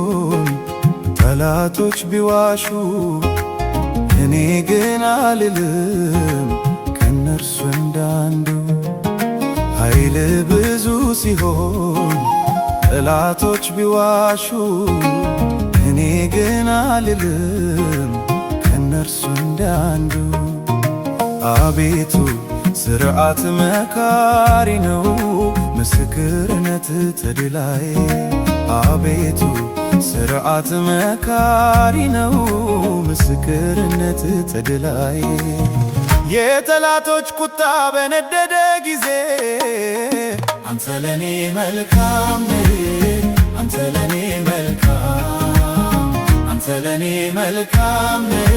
ሲሆን ጠላቶች ቢዋሹ፣ እኔ ግን አልልም ከእነርሱ እንዳንዱ። ኃይል ብዙ ሲሆን ጠላቶች ቢዋሹ፣ እኔ ግን አልልም ከእነርሱ እንዳንዱ። አቤቱ፣ ሥርዓት መካሪ ነው፣ ምስክርነት ተድላዬ። አቤቱ፣ ሥርዓት መካሪ ነው፣ ምስክርነት ተድላዬ። የጠላቶች ቁጣ በነደደ ጊዜ፣ አንተ ለኔ መልካም ነህ፣ አንተ ለኔ መልካም፣ አንተ ለኔ መልካም ነህ፣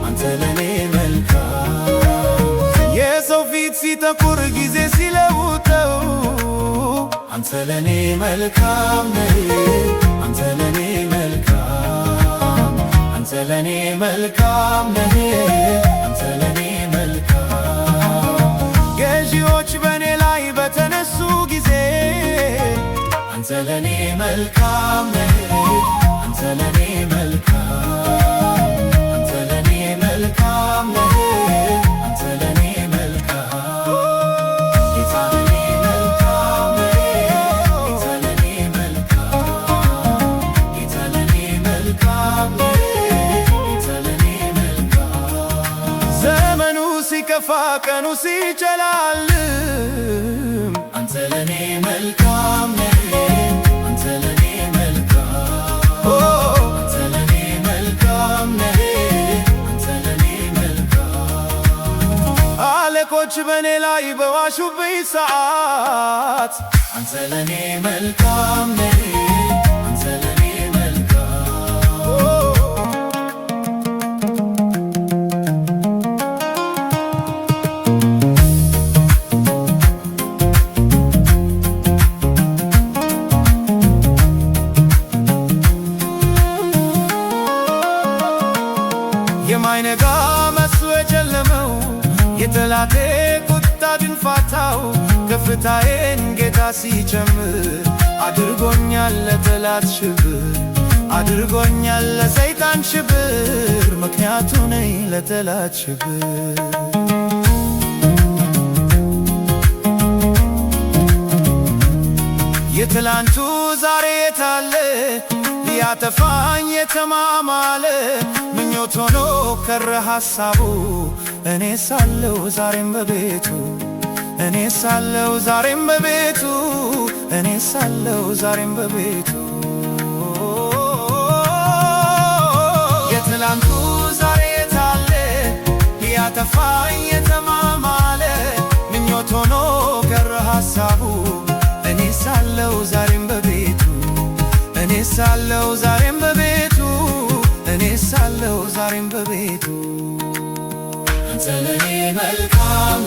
አንተ ለኔ መልካም። የሰው ፊት ሲጠቁር፣ ጊዜ ሲለውጠው፣ አንተ ለኔ መልካም ነህ፣ አንተ ለኔ መልካም፣ አንተ ለኔ መልካም ነህ፣ አንተ ለኔ መልካም። ገዢዎች በእኔ ላይ በተነሱ ጊዜ፣ አንተ ለኔ መልካም ነህ፣ አንተ ለኔ መልካም፣ አንተ ለኔ መልካም ነህ፣ አንተ ለኔ መልካም። ጌታ ለኔ መልካም ነህ፣ ጌታ ለኔ መልካም፣ ጌታ ለኔ መልካም ነህ፣ ጌታ ለኔ መልካም። ዘመኑ ሲከፋ፣ ቀኑ ሲጨልም፣ አንተ ለኔ መልካም ነህ፣ አንተ ለኔ መልካም፣ አንተ ለኔ መልካም ነህ፣ አንተ ለኔ መልካም። አለቆች በእኔ ላይ በዋሹብኝ ሰዓት፣ አንተ ለኔ መልካም ነህ፣ አንተ ለኔ መልካም። የማይነጋ መስሎ የጨለመው፣ የጠላቴ ቁጣ ድንፋታው፣ ከፍታዬን ጌታ ሲጨምር አድርጎኛል ለጠላት ሽብር፣ አድርጎኛል ለሰይጣን ሽብር፣ ምክንያቱ ነኝ ለጠላት ሽብር። የትላንቱ ዛሬ የታለ? ሊያጠፋኝ የተማማለ፣ ምኞት ሆኖ ቀረ ሐሳቡ። እኔ ሳለው ዛሬም በቤቱ፣ እኔ ሳለው ዛሬም በቤቱ፣ እኔ ሳለው ዛሬም በቤቱ። የትላንቱ ዛሬ የታለ? ሊያጠፋኝ የተማማለ፣ ምኞት ሆኖ ቀረ ሐሳቡ። እኔ ሳለው ዛሬም በቤቱ፣ እኔ ሳለው ዛሬም በቤቱ፣ እኔ ሳለው ዛሬም በቤቱ። አንተ ለኔ መልካም።